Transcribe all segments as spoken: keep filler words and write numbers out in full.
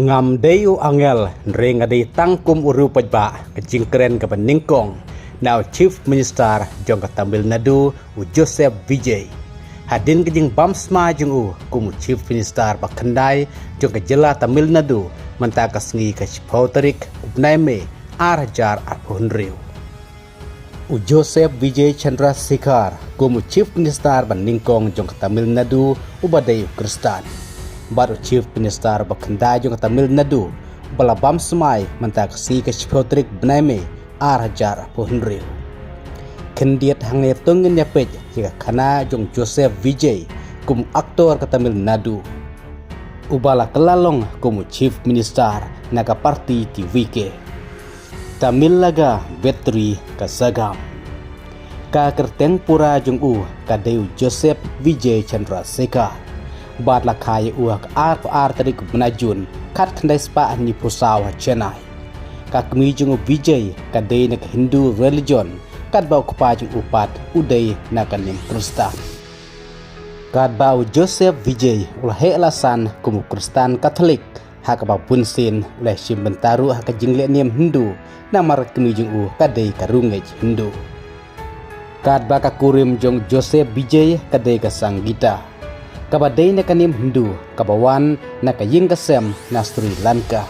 Ngam dei u angel, hynrei nga dei tang kum u riewpaidbah, ka jingkren kaba nyngkong na u Chief Minister jong ka Tamil Nadu, u Joseph Vijay. Hadien ka jingbam smai jong u kum u Chief Minister ba khyndai jong ka jylla Tamil Nadu, mynta ka sngi ka shiphew tarik u bnai May, ar hajar arphew hynriew. U Joseph Vijay Chandrasekhar kum u Chief Minister ba nyngkong jong ka Tamil Nadu, uba dei u Khristan. Bad u Chief Minister ba khyndai jong ka Tamil Nadu, uba la bam smai mynta ka sngi ka shiphew tarik bnai May, ar hajar arphew hynriew. Khyndiat hangne to ngin ïa peit ïa ka khana jong Joseph Vijay kum u actor ka Tamil Nadu, uba la kylla long kum u Chief Minister na ka party T V K. Tamil Laga Vetri Kasagam. Ka kyrteng pura jong u ka dei u Joseph Vijay Chandrasekhar. Bad la kha ïa u ha ka arphew ar tarik bnai Jun, khatkhyndai spah hynñiewphew saw ha Chennai. Ka kmie jong u Vijay ka dei na ka Hindu religion, katba u kpa jong u pat u dei na ka niam Khristan. Katba u Joseph Vijay u la heh la san kum u Khristan Katholik, ha kaba bunsien u la shim bynta ruh ha ka jingleh niam Hindu, namar ka kmie jong u ka dei ka riewngeit Hindu. Katba ka kurim jong Joseph Vijay ka dei ka Sangeeta, kaba dei na ka niam Hindu, kaba wan na ka ïing ka sem na Sri Lanka.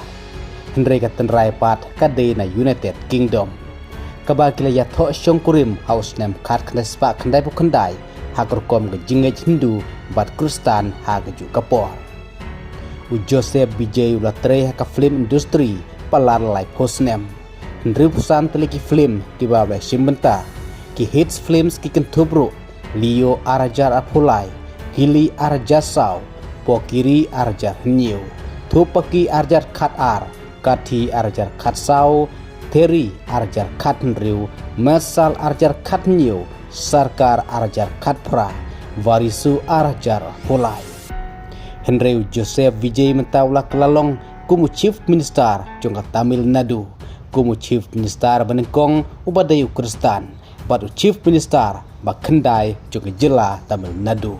Hynrei ka tynrai pat ka dei na United Kingdom, kaba ki la ïathoh shongkurim ha u snem khatkhyndai spah khyndaiphew khyndai, ha ka rukom ka jingngeit Hindu bad Khristan ha kajuh ka por. U Joseph Vijay u la trei ha ka film industry palat laiphew snem. Hynriewphew san tylli ki film kiba u la shim bynta. Ki hits films ki kynthup ruh Leo ar hajar arphew lai, Ghilli ar hajar saw, Pokhiri ar hajar hynñiew, Thupaki ar hajar khatar, Kathi ar hajar khatsaw, Therry ar hajar khathynriew, Mesal ar hajar khathynñiew, Sarkar ar hajar khatphra, Varisu ar hajar arphew lai. Hynrei u Joseph Vijay mynta u la kylla long kum u Chief Minister jong ka Tamil Nadu, kum u Chief Minister ba nyngkong uba dei u Khristan, bad u Chief Minister ba khyndai jong ka jylla Tamil Nadu.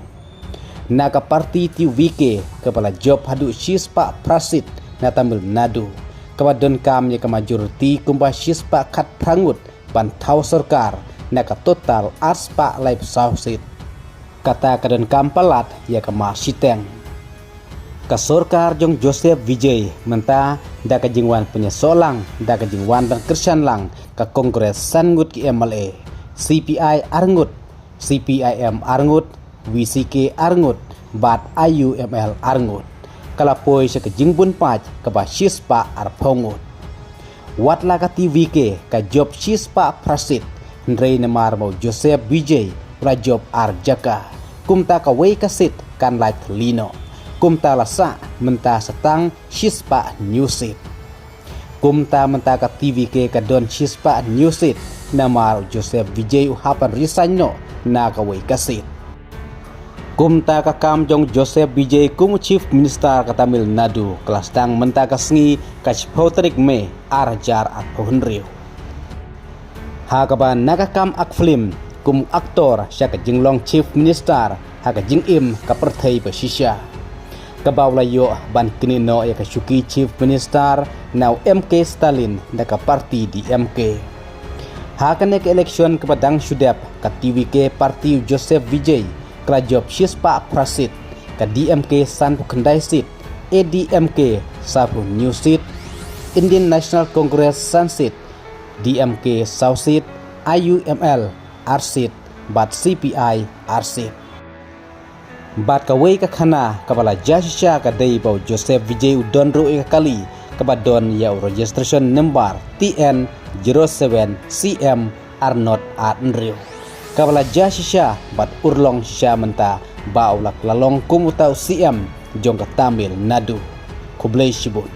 Na ka party T V K kaba la jop haduh shispah phra seat na Tamil Nadu, kaba donkam ïa ka majority kumba shispah khatphra ngut ban thaw sorkar na ka total arspah laiphew saw seat. Kata ka donkam palat ïa ka mar shiteng. Ka sorkar jong Joseph Vijay mynta da ka jingwan pynïasoh lang, da ka jingwan ban kyrshan lang ka Congress san ngut ki M L A, C P I ar ngut, C P I M ar ngut, V C K ar ngut, bad I U M L ar ngut, ka la poi sha ka jingbun paid kaba shispah arphew ngut. Wat la ka T V K ka jop shispah phra seat, hynrei namar ba u Joseph Vijay u la jop ar jaka, kumta kawei ka seat kan lait thylli noh. Kumta la sah mynta sa tang shispah hynñiew seat. Kumta mynta ka T V K ka don shispah hynñiew seat, namar u Joseph Vijay u hap ban resign noh na kawei ka seat. Kumta ka kam jong Joseph Vijay kum u Chief Minister ka Tamil Nadu ka la sdang mynta ka sngi ka shiphew tarik May ar hajar arphew hynriew. Ha kaba na ka kam act film kum u actor sha ka jinglong Chief Minister ha ka jingim ka pyrthei ba shisha, kaba u la ïoh ban knieh noh ïa ka shuki Chief Minister na u M K Stalin da ka party D M K. Ha kane ka election kaba dang shu dep, ka T V K party u Joseph Vijay ka la jop shispah phra seat, ka D M K sanphew khyndai seat, A D M K sawphew hynñiew seat, Indian National Congress san seat, D M K saw seat, I U M L ar seat, bad C P I ar seat. Bad kawei ka khana kaba la jia shisha ka dei ba u Joseph Vijay u don ruh ïa ka kali kaba don ïa u registration number T N zero seven C M ar not ar hynriew, kaba la jia shisha bad urlong shisha mynta ba u la kylla long kum uta u C M jong ka Tamil Nadu. Khublei shibun.